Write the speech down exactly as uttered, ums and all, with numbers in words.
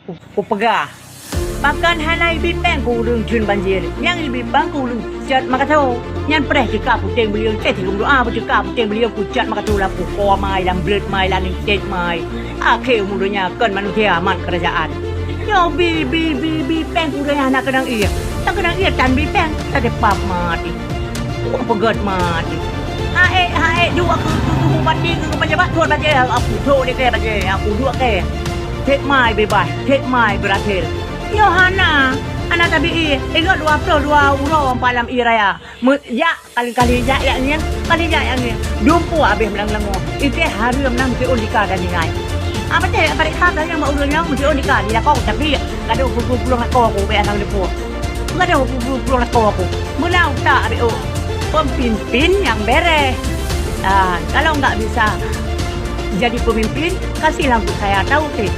Kupeugah, pakon hana ibi péng keu ureuëng treun banjir, nyang ibi péng keu ureuëng cot makato. Nyan preh teuka puténg beuliau, teuh sigoe meudoa beuceuka puténg beuliau kucot makato lam pukoe mai, lam bleuet mai, lam lintet mai. Akhé umu donya kon manusia mat keurajaan. Nyoe bi, bi, bi, bi péng keu ureuëng nyang hana keunong ié. Nyang keunong ié tan bi péng, tadipap maté. Wah, peugét maté. Haék, haék, duek keu, keu, keu bupati, keu, keu pejabat, thon bajée, aku thon deh kée bajée, aku duek kée. Cék mai beubaih, cék mai beurakhé. Nyoe hana, hana tabi ié. Ingat dua ploh dua uroe palam ié raya. Me-, jak, kali-kali jak, jak ngieng, kali jak, jak ngieng. Dumpeue abéh meulang-langoe. Iké hareuem nang meusiôn dika dan ningai. Apa cék, barek that nyang bak ureuëng nyang meusiôn dika di lakoe, tapi gadôh peupulang lakoe aku, bék asang dumpeue. Gadôh peupulang lakoe aku. Meunan utak abéh ôk. Pemimpin nyang béreh. Ah, kalau enggak bisa jadi pemimpin, kasihlah untuk saya tahu, eh.